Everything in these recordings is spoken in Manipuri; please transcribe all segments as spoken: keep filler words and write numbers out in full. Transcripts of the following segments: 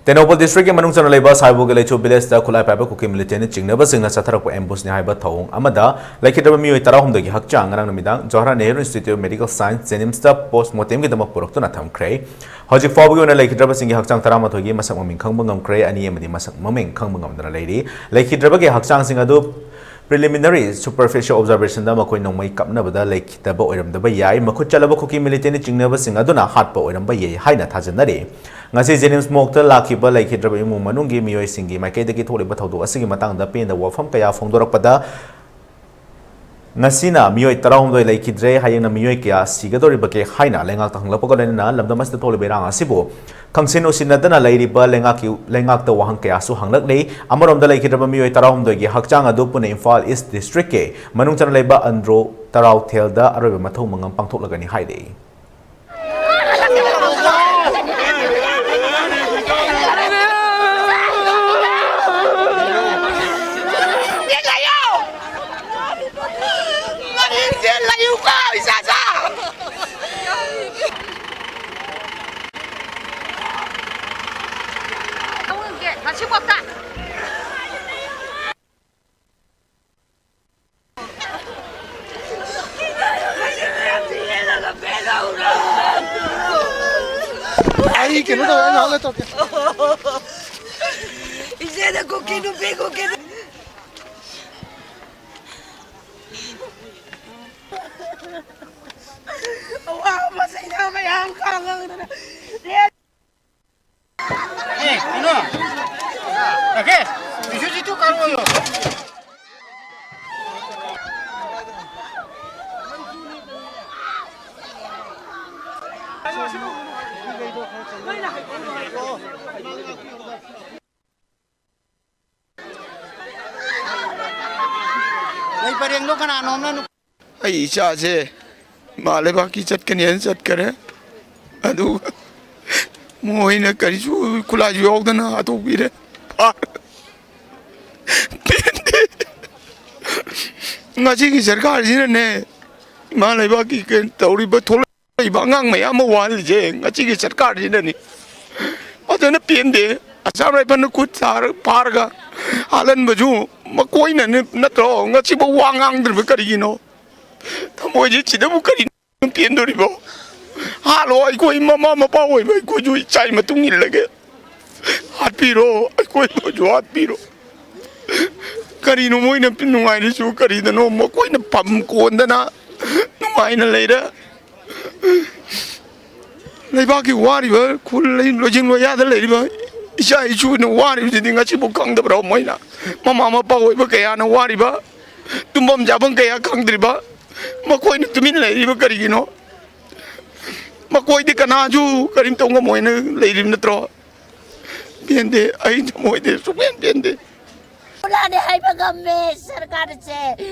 ꯇꯦꯡꯅꯧꯄꯜ ꯗꯤꯁꯇ꯭ꯔꯤꯛꯀꯤ ꯃꯅꯨꯡ ꯆꯟꯅ ꯂꯩꯕ ꯁꯥꯏꯕꯣꯒꯤ ꯂꯩꯆꯨ ꯚꯤꯂꯦꯖꯇ ꯈꯨꯠꯂꯥꯏ ꯄꯥꯏꯕ ꯀꯨꯀꯤ ꯃꯤꯂꯤꯇꯦꯟꯅ ꯆꯤꯡꯅꯕꯁꯤꯡꯅ ꯆꯠꯊꯔꯛꯄ ꯑꯦꯝꯕꯨꯁꯅꯤ ꯍꯥꯏꯕ ꯊꯧꯑꯣꯡ ꯑꯃꯗ ꯂꯩꯈꯤꯗ꯭ꯔꯕ ꯃꯤꯑꯣꯏ ꯇꯔꯥꯍꯨꯝꯗꯣꯏꯒꯤ ꯍꯛꯆꯥꯡ ꯉꯔꯥꯡ ꯅꯨꯃꯤꯗꯥꯡ Jawaharlal Nehru institute of medical science, ꯖꯦꯅꯤꯝꯁꯇ ꯄꯣꯁ꯭ꯠꯃꯣꯔꯇꯦꯝꯒꯤꯗꯃꯛ ꯄꯨꯔꯛꯇꯨꯅ ꯊꯝꯈ꯭ꯔꯦ꯫ ꯍꯧꯖꯤꯛ ꯐꯥꯎꯕꯒꯤ ꯑꯣꯏꯅ ꯂꯩꯈꯤꯗ꯭ꯔꯕꯁꯤꯡꯒꯤ ꯍꯛꯆꯥꯡ ꯇꯔꯥꯃꯥꯊꯣꯏꯒꯤ ꯃꯁꯛ ꯃꯃꯤꯡ ꯈꯪꯕ ꯉꯝꯈ꯭ꯔꯦ, ꯑꯅꯤ ꯑꯃꯗꯤ ꯃꯁꯛ ꯃꯃꯤꯡ ꯈꯪꯕ ꯉꯝꯗꯅ ꯂꯩꯔꯤ꯫ ꯂꯩꯈꯤꯗ꯭ꯔꯕꯒꯤ ꯍꯛꯆꯥꯡꯁꯤꯡ ꯑꯗꯨ ꯄ꯭ꯔꯤꯂꯤꯃꯤꯅꯔꯤ ꯁꯨꯄꯔꯐꯤꯁꯤꯌꯦꯜ ꯑꯣꯕꯖꯥꯔꯕꯦꯁꯟꯗ ꯃꯈꯣꯏ ꯅꯣꯡꯃꯩ ꯀꯥꯞꯅꯕꯗ ꯂꯩꯈꯤꯗꯕ ꯑꯣꯏꯔꯝꯗꯕ ꯌꯥꯏ꯫ ꯃꯈꯨꯠ ꯆꯠꯂꯕ ꯀꯨꯀꯤ ꯃꯤꯂꯤꯇꯦꯟꯅ ꯆꯤꯡꯅꯕꯁꯤꯡ ꯑꯗꯨꯅ ꯍꯥꯠꯄ ꯑꯣꯏꯔꯝꯕ ꯌꯥꯏ ꯍꯥꯏꯅ ꯊꯥꯖꯅꯔꯤ꯫ ꯉꯁꯤ ꯖꯦꯅꯤꯝꯁ ꯃꯣꯔꯒꯇ ꯂꯥꯛꯈꯤꯕ ꯂꯩꯈꯤꯗ꯭ꯔꯕ ꯏꯃꯨꯡ ꯃꯅꯨꯡꯒꯤ ꯃꯤꯑꯣꯏꯁꯤꯡꯒꯤ ꯃꯥꯏꯀꯩꯗꯒꯤ ꯊꯣꯛꯂꯤꯕ ꯊꯧꯗꯣꯛ ꯑꯁꯤꯒꯤ ꯃꯇꯥꯡꯗ ꯄꯦꯟꯗꯕ ꯋꯥꯐꯝ ꯀꯌꯥ ꯐꯣꯡꯗꯣꯔꯛꯄꯗ, ꯉꯁꯤꯅ ꯃꯤꯑꯣꯏ ꯇꯔꯥꯍꯨꯝꯗꯣꯏ ꯂꯩꯈꯤꯗ꯭ꯔꯦ, ꯍꯌꯦꯡꯅ ꯃꯤꯑꯣꯏ ꯀꯌꯥ ꯁꯤꯒꯗꯧꯔꯤꯕꯒꯦ ꯍꯥꯏꯅ ꯂꯩꯉꯥꯛꯇ ꯍꯪꯂꯛꯄꯒ ꯂꯣꯏꯅꯅ ꯂꯝꯗꯝ ꯑꯁꯤꯗ ꯊꯣꯛꯂꯤꯕ ꯏꯔꯥꯡ ꯑꯁꯤꯕꯨ ꯈꯪꯁꯤꯟ ꯎꯁꯤꯟꯅꯗꯅ ꯂꯩꯔꯤꯕ ꯂꯩꯉꯥꯛꯀꯤ, ꯂꯩꯉꯥꯛꯇ ꯋꯥꯍꯪ ꯀꯌꯥꯁꯨ ꯍꯪꯂꯛꯂꯤ꯫ ꯑꯃꯔꯣꯝꯗ ꯂꯩꯈꯤꯗ꯭ꯔꯕ ꯃꯤꯑꯣꯏ ꯇꯔꯥꯍꯨꯝꯗꯣꯏꯒꯤ ꯍꯛꯆꯥꯡ ꯑꯗꯨ ꯄꯨꯟꯅ ꯏꯝꯐꯥꯜ ꯏꯁ꯭ꯠ ꯗꯤꯁꯇ꯭ꯔꯤꯛꯀꯤ ꯃꯅꯨꯡ ꯆꯟꯅ ꯂꯩꯕ ꯑꯟꯗ꯭ꯔꯣ ꯇꯔꯥꯎꯊꯦꯜꯗ ꯑꯔꯣꯏꯕ ꯃꯊꯧ ꯃꯉꯝ ꯄꯥꯡꯊꯣꯛꯂꯒꯅꯤ ꯍꯥꯏꯔꯤ꯫ ꯑꯩ ꯀꯩꯅꯣ ꯇꯧꯋꯦ, ꯑꯩ ꯉꯥꯏꯍꯥꯛ ꯂꯩꯔ ꯇꯧꯔꯛꯀꯦ꯫ ꯏꯆꯦꯅ ꯀꯨꯀꯤ ꯅꯨꯄꯤ ꯀꯨꯀꯤ ꯅꯨ-, ꯑꯋꯥꯕ ꯃꯁꯩꯅ ꯃꯌꯥꯝ ꯈꯥꯡꯉꯗꯅ ꯑꯦ, ꯀꯩꯅꯣ? ꯔꯥꯀꯦꯁ, ꯕꯤꯁꯨꯖꯤꯠꯇꯨ ꯀꯥꯔꯛꯑꯣꯌꯣ꯫ ꯂꯩ ꯄꯔꯦꯡꯗꯣ ꯀꯅꯥꯅꯣꯝꯅ ꯅꯨ- ꯑꯩ ꯏꯆꯥꯁꯦ ꯃꯥ ꯂꯩꯕꯥꯛꯀꯤ ꯆꯠꯀꯅꯤ ꯍꯥꯏꯅ ꯆꯠꯈꯔꯦ, ꯑꯗꯨꯒ ꯃꯣꯏꯅ ꯀꯔꯤꯁꯨ ꯈꯨꯠꯂꯥꯏꯁꯨ ꯌꯥꯎꯗꯅ ꯍꯥꯠꯇꯣꯛꯄꯤꯔꯦ꯫ ꯄꯦꯟꯗꯦ꯫ ꯉꯁꯤꯒꯤ ꯁꯔꯀꯥꯔꯁꯤꯅꯅꯦ, ꯏꯃꯥ ꯂꯩꯕꯥꯛꯀꯤ ꯀꯩꯅꯣ ꯇꯧꯔꯤꯕ ꯊꯣꯛꯂꯛ- ꯂꯩꯕ ꯑꯉꯥꯡ ꯃꯌꯥꯝ ꯑꯃ ꯋꯥꯍꯜꯂꯤꯁꯦ ꯉꯁꯤꯒꯤ ꯁꯔꯀꯥꯔꯁꯤꯅꯅꯤ꯫ ꯃꯥ ꯐꯖꯅ ꯄꯦꯟꯗꯦ꯫ ꯑꯁꯥꯝ ꯔꯥꯏꯐꯜꯅ ꯈꯨꯠ ꯁꯥꯔ-, ꯐꯥꯔꯒ ꯍꯥꯠꯍꯟꯕꯁꯨ ꯃꯈꯣꯏꯅꯅꯦ ꯅꯠꯇ꯭ꯔꯣ? ꯉꯁꯤꯐꯥꯎ ꯋꯥ ꯉꯥꯡꯗ꯭ꯔꯤꯕ ꯀꯔꯤꯒꯤꯅꯣ? ꯊꯃꯣꯏꯁꯦ ꯁꯤꯗꯕꯨ ꯀꯔꯤꯅꯣ ꯄꯦꯟꯗꯣꯔꯤꯕꯣ? ꯍꯥꯠꯂꯣ, ꯑꯩꯈꯣꯏ ꯃꯃꯥ ꯃꯄꯥ ꯑꯣꯏꯕ ꯑꯩꯈꯣꯏꯁꯨ ꯏꯆꯥꯒꯤ ꯃꯇꯨꯡ ꯏꯜꯂꯒꯦ꯫ ꯍꯥꯠꯄꯤꯔꯣ, ꯑꯩꯈꯣꯏꯕꯨꯁꯨ ꯍꯥꯠꯄꯤꯔꯣ꯫ ꯀꯔꯤꯅꯣ ꯃꯣꯏꯅ ꯅꯨꯡꯉꯥꯏꯔꯤꯁꯨ ꯀꯔꯤꯗꯅꯣ? ꯃꯈꯣꯏꯅ ꯐꯝ ꯀꯣꯟꯗꯅ ꯅꯨꯡꯉꯥꯏꯅ ꯂꯩꯔꯦ꯫ ꯂꯩꯕꯥꯛꯀꯤ ꯋꯥꯔꯤꯕ ꯈꯨꯜ ꯂꯣꯏꯖꯤꯡ ꯂꯣꯏꯌꯥꯗ ꯂꯩꯔꯤꯕ ꯏꯆꯥ ꯏꯁꯨꯅ ꯋꯥꯔꯤꯕꯁꯤꯗꯤ ꯉꯁꯤꯐꯥꯎ ꯈꯪꯗꯕ꯭ꯔꯣ? ꯃꯣꯏꯅ ꯃꯃꯥ ꯃꯄꯥ ꯑꯣꯏꯕ ꯀꯌꯥꯅ ꯋꯥꯔꯤꯕ, ꯇꯨꯝꯐꯝ ꯆꯥꯐꯝ ꯀꯌꯥ ꯈꯪꯗ꯭ꯔꯤꯕ, ꯃꯈꯣꯏꯅ ꯇꯨꯃꯤꯟ ꯂꯩꯔꯤꯕ ꯀꯔꯤꯒꯤꯅꯣ? ꯃꯈꯣꯏꯗꯤ ꯀꯅꯥꯁꯨ ꯀꯔꯤꯝꯇ ꯉꯝꯃꯣꯏꯅ ꯂꯩꯔꯤꯕ ꯅꯠꯇ꯭ꯔꯣ? ꯄꯦꯟꯗꯦ, ꯑꯩ ꯊꯃꯣꯏꯗꯤ ꯁꯨꯛꯄꯦꯟ ꯄꯦꯟꯗꯦ꯫ ꯐꯨꯂꯥꯅꯤ ꯍꯥꯏꯕ ꯉꯝꯃꯦ ꯁꯔꯀꯥꯔꯁꯦ꯫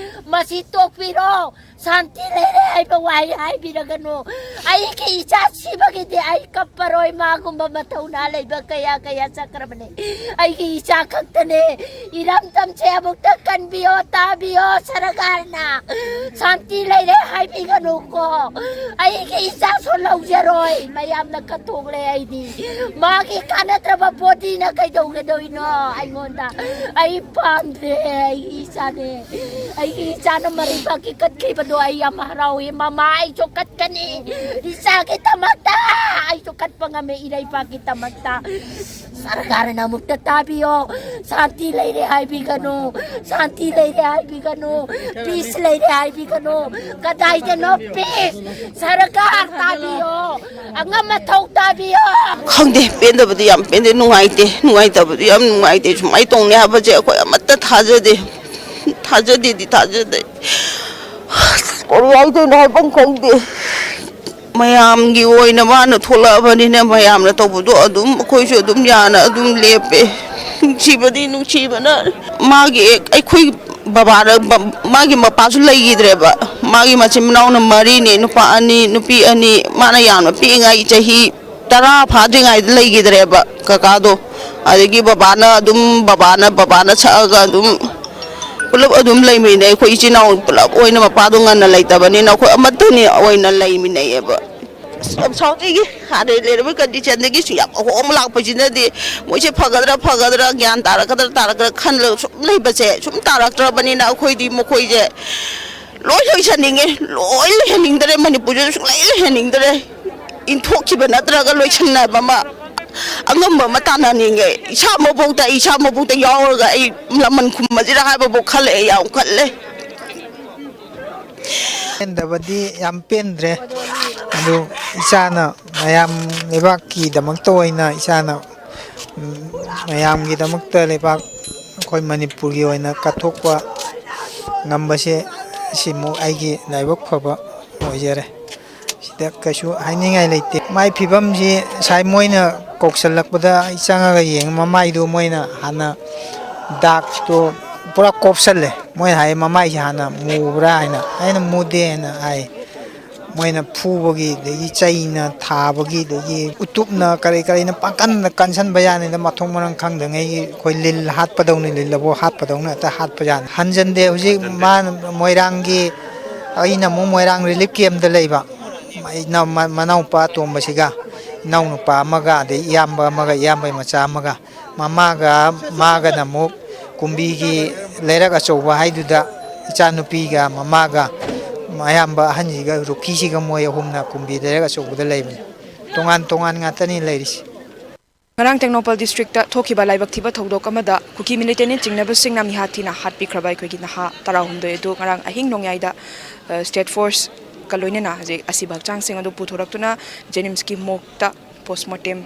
ꯃꯁꯤ ꯇꯣꯛꯄꯤꯔꯣ꯫ ꯁꯥꯟꯇꯤ ꯂꯩꯔꯦ ꯍꯥꯏꯕ ꯋꯥꯍꯩ ꯍꯥꯏꯕꯤꯔꯒꯅꯨ꯫ ꯑꯩꯒꯤ ꯏꯆꯥ ꯁꯤꯕꯒꯤꯗꯤ ꯑꯩ ꯀꯞꯄꯔꯣꯏ꯫ ꯃꯥꯒꯨꯝꯕ ꯃꯊꯧꯅꯥ ꯂꯩꯕ ꯀꯌꯥ ꯀꯌꯥ ꯆꯠꯈ꯭ꯔꯕꯅꯦ꯫ ꯑꯩꯒꯤ ꯏꯆꯥ ꯈꯛꯇꯅꯦ꯫ ꯏꯔꯝꯗꯝꯁꯦ ꯑꯃꯨꯛꯇ ꯀꯟꯕꯤꯌꯣ, ꯇꯥꯕꯤꯌꯣ ꯁꯔꯀꯥꯔꯅ꯫ ꯁꯥꯟꯇꯤ ꯂꯩꯔꯦ ꯍꯥꯏꯕꯤꯒꯅꯨꯀꯣ꯫ ꯑꯩꯒꯤ ꯏꯆꯥꯁꯨ ꯂꯧꯖꯔꯣꯏ꯫ ꯃꯌꯥꯝꯅ ꯀꯠꯊꯣꯛꯂꯦ ꯑꯩꯗꯤ꯫ ꯃꯥꯒꯤ ꯀꯥꯟꯅꯗ꯭ꯔꯕ ꯕꯣꯗꯤꯅ ꯀꯩꯗꯧꯒꯗꯣꯏꯅꯣ ꯑꯩꯉꯣꯟꯗ? ꯑꯩ ꯄꯥꯝꯗ꯭ꯔꯦ ꯑꯩꯒꯤ ꯏꯆꯥꯅꯦ꯫ ꯑꯩꯒꯤ ꯏꯆꯥꯅ ꯃꯔꯩꯕꯥꯛꯀꯤ ꯀꯠꯈꯤꯕꯗꯣ ꯑꯩ ꯌꯥꯝ ꯍꯔꯥꯎꯏ꯫ ꯃꯃꯥ, ꯑꯩꯁꯨ ꯀꯠꯀꯅꯤ꯫ ꯏꯆꯥꯒꯤꯗꯃꯛꯇ ꯑꯩꯁꯨ ꯀꯠꯄ ꯉꯝꯃꯦ, ꯏꯔꯩꯕꯥꯛꯀꯤꯗꯃꯛꯇ꯫ ꯁꯔꯀꯥꯔꯅ ꯑꯃꯨꯛꯇ ꯇꯥꯕꯤꯌꯣ꯫ ꯁꯥꯟꯇꯤ ꯂꯩꯔꯦ ꯍꯥꯏꯕꯤꯒꯅꯨ꯫ ꯁꯥꯟꯇꯤ ꯂꯩꯔꯦ ꯍꯥꯏꯕꯤꯒꯅꯨ꯫ ꯄꯤꯁ ꯂꯩꯔꯦ ꯍꯥꯏꯕꯤꯒꯅꯨ꯫ ꯀꯗꯥꯏꯗꯅꯣ ꯄꯤꯁ? ꯁꯔꯀꯥꯔ ꯇꯥꯕꯤꯌꯣ꯫ ꯑꯉꯝ ꯑꯊꯧ ꯇꯥꯕꯤꯌꯣ꯫ ꯈꯪꯗꯦ, ꯄꯦꯟꯗꯕꯗꯤ ꯌꯥꯝ ꯄꯦꯟꯗꯦ, ꯅꯨꯡꯉꯥꯏꯇꯦ, ꯅꯨꯡꯉꯥꯏꯇꯕꯗꯤ ꯌꯥꯝ ꯅꯨꯡꯉꯥꯏꯇꯦ꯫ ꯁꯨꯃꯥꯏꯅ ꯇꯧꯅꯤ ꯍꯥꯏꯕꯁꯦ ꯑꯩꯈꯣꯏ ꯑꯃꯠꯇ ꯊꯥꯖꯗꯦ, ꯊꯥꯖꯗꯦꯗꯤ ꯊꯥꯖꯗꯦ꯫ ꯀꯔꯤ ꯍꯥꯏꯗꯣꯏꯅꯣ ꯍꯥꯏꯐꯝ ꯈꯪꯗꯦ꯫ ꯃꯌꯥꯝꯒꯤ ꯑꯣꯏꯅ ꯃꯥꯅ ꯊꯣꯛꯂꯛꯑꯕꯅꯤꯅ ꯃꯌꯥꯝꯅ ꯇꯧꯕꯗꯣ ꯑꯗꯨꯝ ꯑꯩꯈꯣꯏꯁꯨ ꯑꯗꯨꯝ ꯌꯥꯅ ꯑꯗꯨꯝ ꯂꯦꯞꯄꯦ꯫ ꯅꯨꯡꯁꯤꯕꯗꯤ ꯅꯨꯡꯁꯤꯕꯅ ꯃꯥꯒꯤ ꯑꯩꯈꯣꯏ ꯕꯕꯥꯗ ꯃꯥꯒꯤ ꯃꯄꯥꯁꯨ ꯂꯩꯈꯤꯗ꯭ꯔꯦꯕ꯫ ꯃꯥꯒꯤ ꯃꯆꯤꯟ ꯃꯅꯥꯎꯅ ꯃꯔꯤꯅꯦ, ꯅꯨꯄꯥ ꯑꯅꯤ ꯅꯨꯄꯤ ꯑꯅꯤ꯫ ꯃꯥꯅ ꯌꯥꯝꯅ ꯄꯤꯛꯏꯉꯥꯏ ꯆꯍꯤ ꯇꯔꯥ ꯐꯥꯗ꯭ꯔꯤꯉꯩꯗ ꯂꯩꯈꯤꯗ꯭ꯔꯦꯕ ꯀꯀꯥꯗꯣ꯫ ꯑꯗꯒꯤ ꯕꯕꯥꯅ ꯑꯗꯨꯝ, ꯕꯕꯥꯅ, ꯕꯕꯥꯅ ꯁꯛꯑꯒ ꯑꯗꯨꯝ ꯄꯨꯂꯞ ꯑꯗꯨꯝ ꯂꯩꯃꯤꯟꯅꯩ꯫ ꯑꯩꯈꯣꯏ ꯏꯆꯤꯟ ꯏꯅꯥꯎ ꯄꯨꯂꯞ ꯑꯣꯏꯅ ꯃꯄꯥꯗꯣ ꯉꯟꯅ ꯂꯩꯇꯕꯅꯤꯅ ꯑꯩꯈꯣꯏ ꯑꯃꯠꯇꯅꯤ ꯑꯣꯏꯅ ꯂꯩꯃꯤꯟꯅꯩꯌꯦꯕ꯫ ꯑꯁ, ꯌꯥꯝ ꯁꯥꯎꯅꯤꯡꯉꯤ꯫ ꯍꯥꯟꯅ ꯂꯩꯔꯝꯕ ꯀꯟꯗꯤꯁꯟꯗꯒꯤꯁꯨ ꯌꯥꯝ ꯑꯍꯣꯡꯕ ꯂꯥꯛꯄꯁꯤꯅꯗꯤ ꯃꯣꯏꯁꯦ ꯐꯒꯗ꯭ꯔꯥ ꯐꯒꯗ꯭ꯔꯥ, ꯒ꯭ꯌꯥꯟ ꯇꯥꯔꯛꯀꯗ꯭ꯔꯥ ꯇꯥꯔꯛꯀꯗ꯭ꯔꯥ ꯈꯜꯂꯒ ꯁꯨꯝ ꯂꯩꯕꯁꯦ ꯁꯨꯝ ꯇꯥꯔꯛꯇ꯭ꯔꯕꯅꯤꯅ ꯑꯩꯈꯣꯏꯗꯤ ꯃꯈꯣꯏꯁꯦ ꯂꯣꯏ ꯂꯣꯏꯁꯟꯅꯤꯡꯉꯦ꯫ ꯂꯣꯏ ꯂꯩꯍꯟꯅꯤꯡꯗ꯭ꯔꯦ꯫ ꯃꯅꯤꯄꯨꯔꯁꯤꯗ ꯁꯨꯡꯂꯩ ꯂꯩꯍꯟꯅꯤꯡꯗ꯭ꯔꯦ꯫ ꯏꯟꯊꯣꯛꯈꯤꯕ ꯅꯠꯇ꯭ꯔꯒ ꯂꯣꯏꯁꯟꯅꯕ ꯑꯃ, ꯑꯉꯝꯕ ꯑꯃ ꯇꯥꯟꯅꯅꯤꯡꯉꯦ꯫ ꯏꯁꯥ ꯃꯕꯣꯛꯇ, ꯏꯁꯥ ꯃꯕꯣꯛꯇ ꯌꯥꯎꯔꯒ ꯑꯩ ꯂꯃꯟ ꯈꯨꯝꯃꯁꯤꯔꯥ ꯍꯥꯏꯕꯐꯥꯎ ꯈꯜꯂꯛꯑꯦ, ꯌꯥꯝ ꯈꯜꯂꯦ꯫ ꯄꯦꯟꯗꯕꯗꯤ ꯌꯥꯝ ꯄꯦꯟꯗ꯭ꯔꯦ꯫ ꯑꯗꯨ ꯏꯆꯥꯅ ꯃꯌꯥꯝ ꯂꯩꯕꯥꯛꯀꯤꯗꯃꯛꯇ ꯑꯣꯏꯅ ꯏꯆꯥꯅ, ꯎꯝ, ꯃꯌꯥꯝꯒꯤꯗꯃꯛꯇ ꯂꯩꯕꯥꯛ ꯑꯩꯈꯣꯏ ꯃꯅꯤꯄꯨꯔꯒꯤ ꯑꯣꯏꯅ ꯀꯠꯊꯣꯛꯄ ꯉꯝꯕꯁꯦ, ꯁꯤꯃꯨꯛ ꯑꯩꯒꯤ ꯂꯥꯏꯕꯛ ꯐꯕ ꯑꯣꯏꯖꯔꯦ꯫ ꯁꯤꯗ ꯀꯩꯁꯨ ꯍꯥꯏꯅꯤꯡꯉꯥꯏ ꯂꯩꯇꯦ꯫ ꯃꯥꯏ ꯐꯤꯕꯝꯁꯤ ꯉꯁꯥꯏ ꯃꯣꯏꯅ ꯀꯧꯁꯜꯂꯛꯄꯗ ꯑꯩ ꯆꯪꯉꯒ ꯌꯦꯡꯉꯦ, ꯃꯃꯥꯏꯗꯨ ꯃꯣꯏꯅ ꯍꯥꯟꯅ ꯗꯥꯛꯇꯣ ꯄꯨꯔꯥ ꯀꯣꯞꯁꯜꯂꯦ꯫ ꯃꯣꯏꯅ ꯍꯥꯏ, "ꯃꯃꯥꯏꯁꯦ ꯍꯥꯟꯅ ꯃꯨꯕ꯭ꯔꯥ?" ꯍꯥꯏꯅ꯫ ꯑꯩꯅ, "ꯃꯨꯗꯦ" ꯍꯥꯏꯅ ꯍꯥꯏ꯫ ꯃꯣꯏꯅ ꯐꯨꯕꯒꯤ, ꯑꯗꯒꯤ ꯆꯩꯅ ꯊꯥꯕꯒꯤ, ꯑꯗꯒꯤ ꯎꯇꯨꯞꯅ ꯀꯔꯤ ꯀꯔꯤꯅ ꯄꯥꯡꯀꯟꯗ ꯀꯟꯁꯟꯕ ꯌꯥꯅꯤꯗ, ꯃꯊꯣꯡ ꯃꯔꯝ ꯈꯪꯗꯉꯩꯒꯤ ꯑꯩꯈꯣꯏ ꯂꯤꯜ ꯍꯥꯠꯄꯗꯧꯅ, ꯂꯤꯜ ꯑꯕꯣꯛ ꯍꯥꯠꯄꯗꯧꯅ ꯍꯦꯛꯇ ꯍꯥꯠꯄ ꯌꯥꯅꯤ꯫ ꯍꯟꯖꯟꯗꯦ꯫ ꯍꯧꯖꯤꯛ ꯃꯥꯅ ꯃꯣꯏꯔꯥꯡꯒꯤ, ꯑꯩꯅ ꯑꯃꯨꯛ ꯃꯣꯏꯔꯥꯡ ꯔꯤꯂꯤꯐ ꯀꯦꯝꯗ ꯂꯩꯕ, ꯏꯅꯥꯎ-, ꯃ-, ꯃꯅꯥꯎꯄꯥ ꯑꯇꯣꯝꯕꯁꯤꯒ, ꯏꯅꯥꯎꯅꯨꯄꯥ ꯑꯃꯒ, ꯑꯗꯩ ꯏꯌꯥꯝꯕ ꯑꯃꯒ, ꯏꯌꯥꯝꯕꯒꯤ ꯃꯆꯥ ꯑꯃꯒ, ꯃꯃꯥꯒ ꯃꯥꯒꯅ ꯑꯃꯨꯛ ꯀꯨꯝꯕꯤꯒꯤ ꯂꯩꯔꯛ ꯑꯆꯧꯕ ꯍꯥꯏꯗꯨꯗ, ꯏꯆꯥꯅꯨꯄꯤꯒ ꯃꯃꯥꯒ ꯑꯌꯥꯝꯕ ꯑꯍꯟꯁꯤꯒ ꯔꯨꯀꯤꯁꯤꯒ ꯃꯣꯏ ꯑꯍꯨꯝꯅ ꯀꯨꯝꯕꯤ ꯂꯩꯔꯛ ꯑꯆꯧꯕꯗ ꯂꯩꯕꯅꯤ꯫ ꯇꯣꯉꯥꯟ ꯇꯣꯉꯥꯟ ꯉꯥꯛꯇꯅꯤ ꯂꯩꯔꯤꯁꯤ꯫ ꯉꯔꯥꯡ ꯇꯦꯡꯅꯧꯄꯜ ꯗꯤꯁꯇ꯭ꯔꯤꯛꯇ ꯊꯣꯛꯈꯤꯕ ꯂꯥꯏꯕꯛ ꯊꯤꯕ ꯊꯧꯗꯣꯛ ꯑꯃꯗ ꯀꯨꯀꯤ ꯃꯤꯂꯤꯇꯦꯟꯅ ꯆꯤꯡꯅꯕꯁꯤꯡꯅ ꯃꯤꯍꯥꯠ ꯊꯤꯅ ꯍꯥꯠꯄꯤꯈ꯭ꯔꯕ ꯑꯩꯈꯣꯏꯒꯤ ꯅꯍꯥ ꯇꯔꯥꯍꯨꯝꯗꯣꯏ ꯑꯗꯨ ꯉꯔꯥꯡ ꯑꯍꯤꯡ ꯅꯣꯡꯌꯥꯏꯗ, ꯑ, ꯁ꯭ꯇꯦꯠ ꯐꯣꯔꯁꯀ ꯂꯣꯏꯅꯅ ꯍꯧꯖꯤꯛ ꯑꯁꯤꯕ ꯍꯛꯆꯥꯡꯁꯤꯡ ꯑꯗꯨ ꯄꯨꯊꯣꯔꯛꯇꯨꯅ ꯖꯦꯅꯤꯝꯁꯀꯤ ꯃꯣꯔꯒꯇ ꯄꯣꯁꯃꯣꯔꯇꯦꯝ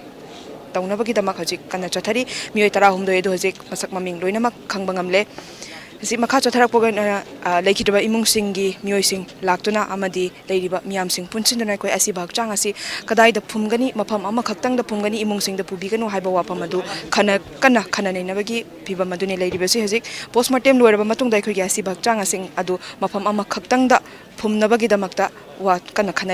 ꯇꯧꯅꯕꯒꯤꯗꯃꯛ ꯍꯧꯖꯤꯛ ꯀꯟꯅ ꯆꯠꯊꯔꯤ꯫ ꯃꯤꯑꯣꯏ ꯇꯔꯥꯍꯨꯝꯗꯣꯏ ꯑꯗꯨ ꯍꯧꯖꯤꯛ ꯃꯁꯛ ꯃꯃꯤꯡ ꯂꯣꯏꯅꯃꯛ ꯈꯪꯕ ꯉꯝꯂꯦ꯫ ꯍꯧꯖꯤꯛ ꯃꯈꯥ ꯆꯠꯊꯔꯛꯄꯒ, ꯑ, ꯂꯩꯈꯤꯗ꯭ꯔꯕ ꯏꯃꯨꯡꯁꯤꯡꯒꯤ ꯃꯤꯑꯣꯏꯁꯤꯡ ꯂꯥꯛꯇꯨꯅ ꯑꯃꯗꯤ ꯂꯩꯔꯤꯕ ꯃꯤꯌꯥꯝꯁꯤꯡ ꯄꯨꯟꯁꯤꯟꯗꯨꯅ ꯑꯩꯈꯣꯏ ꯑꯁꯤꯕ ꯍꯛꯆꯥꯡ ꯑꯁꯤ ꯀꯗꯥꯏꯗ ꯐꯨꯝꯒꯅꯤ, ꯃꯐꯝ ꯑꯃꯈꯛꯇꯪꯗ ꯐꯨꯝꯒꯅꯤ, ꯏꯃꯨꯡꯁꯤꯡꯗ ꯄꯨꯕꯤꯒꯅꯨ ꯍꯥꯏꯕ ꯋꯥꯐꯝ ꯑꯗꯨ ꯈꯟꯅ, ꯀꯟꯅ ꯈꯟꯅ ꯅꯩꯅꯕꯒꯤ ꯐꯤꯕꯝ ꯑꯗꯨꯅꯤ ꯂꯩꯔꯤꯕꯁꯤ꯫ ꯍꯧꯖꯤꯛ ꯄꯣꯁꯃꯣꯔꯇꯦꯝ ꯂꯣꯏꯔꯕ ꯃꯇꯨꯡꯗ ꯑꯩꯈꯣꯏꯒꯤ ꯑꯁꯤꯕ ꯍꯛꯆꯥꯡꯁꯤꯡ ꯑꯗꯨ ꯃꯐꯝ ꯑꯃꯈꯛꯇꯪꯗ ꯐꯨꯝꯅꯕꯒꯤꯗꯃꯛꯇ ꯋꯥ ꯀꯟꯅ ꯈꯟꯅꯔꯤ꯫